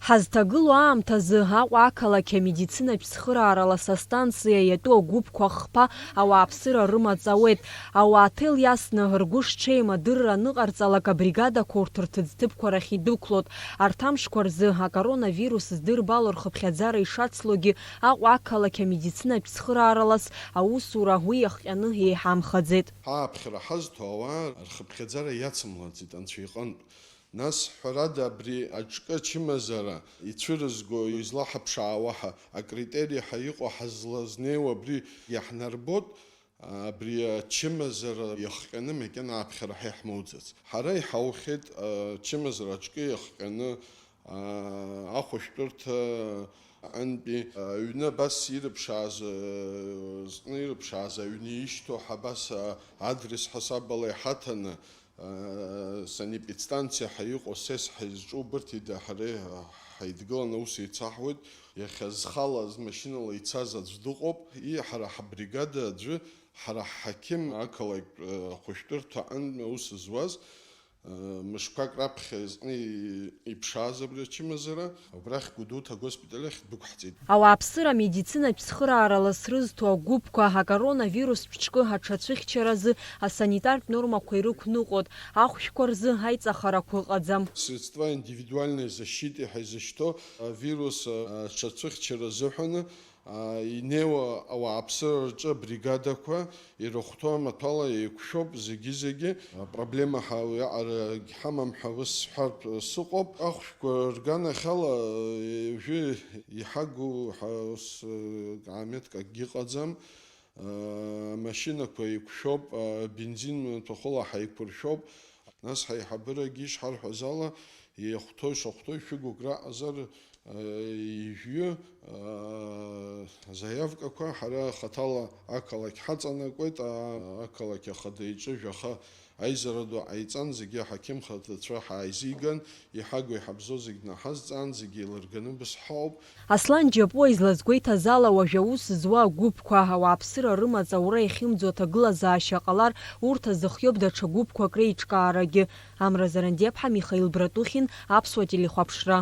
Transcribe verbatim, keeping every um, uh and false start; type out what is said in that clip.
Ҳазҭагылоу аамҭазы Аҟәа ақалақь амедицинатә цхырааралас астанциа иатәу агәыԥқәа хԥа ауааԥсыра рымаҵ ауеит. Ауааҭел иасны, ргәы шҽеим адырра аныҟарҵалак, абригадақәа урҭ рҭыӡҭыԥқәа рахь идәықәлоит. Арҭ амшқәа рзы акоронавирус здырбало рхыԥхьаӡара ишацлогьы Аҟәа ақалақь амедицинатә цхырааралас аусура уи иахҟьаны еиҳамхаӡеит. Ҳааԥхьара ҳазҭо ауаа рхыԥхьаӡара иацымлаӡеит Анцәа иҟынтә. Нас, ҳәарада, абри аҿкы ачымазара ицәырызго излаҳаԥшаауа ҳа-, акритерий ҳәа иҟоу ҳазлазнеиуа абри иаҳнарбоит, абри ачымазара иахҟьаны макьана ааԥхьара ҳа иаҳмоуӡац. Ҳара иҳаухьеит, ачымазара аҿкы иахҟьаны, ахәышәтәырҭа аҟынтәи аҩны абас ирыԥшааз, зҟны ирыԥшааз аҩны ишьҭоу ҳабас адрес ҳасабала иҳаҭаны, санепидстанциа ҳәа иҟоу, сес ҳәа изҿу убырҭ ида ҳара ҳаидгыланы аус еицаҳуеит. Иахьа зхала, змашьынала ицаз аӡә дыҟоуп. И, ҳара ҳабригада аӡәы, ҳара ҳҳақьым ақалақь, ахәышәтәырҭа аҟынтә аус зуаз, мышқәак раԥхьа зҟны иԥшааз абри ачымазара, убрахь Гәдоуҭа агоспиталь ахь дәықәҳҵеит. Ауааԥсыра амедицинатә цхыраарала срызҭо агәыԥқәа акоронавирустә ҿкы аҽацәыхьчаразы асанитартә нормақәа ирықәныҟәоит, ахәшәқәа рзы аиҵахарақәа ыҟаӡам. Средства индивидуальной защиты ҳәа изышьҭоу авирус аҽацәыхьчара азыҳәаны инеиуа ауааԥсыра рҿы абригадақәа ирыхәҭоу амаҭәала еиқәшәоуп зегьы-зегьы. Апроблема ҳа уиаҟара ҳамам ҳәа ус сҳәартә сыҟоуп. Ахәшәқәа рганахьала уажәы иҳагу ҳа ус каамеҭк акгьы ыҟаӡам. Амашьынақәа еиқәшәоуп, абензин маҭәахәыла ҳаиқәыршәоуп. Нас ҳаиҳабырагьы ишҳарҳәаз ала, иахәҭоу ишахәҭоу шәыгәык раҟазар, ижәҩы, заявкақәа ҳара хаҭала ақалақь ҳаҵанакуеит, ақалақь ахада иҿы жәаха аизара ду ҟаиҵан, зегьы аҳақьым хадацәа ҳааизиган, иҳагу иҳабзоу зегь наҳазҵаан, зегьы еилырганы бысҳәоуп. Аслан Џьапуа излазгәеиҭаз ала, уажә аус зуа агәыԥқәа ауааԥсыра рымаҵ аура иахьымӡо аҭагылазаашьа ҟалар, урҭ азыхиоуп даҽа гәыԥқәак реиҿкаарагьы. Амра Зарандиаԥҳа, Михаил Братухин, Аԥсуа телехәаԥшра.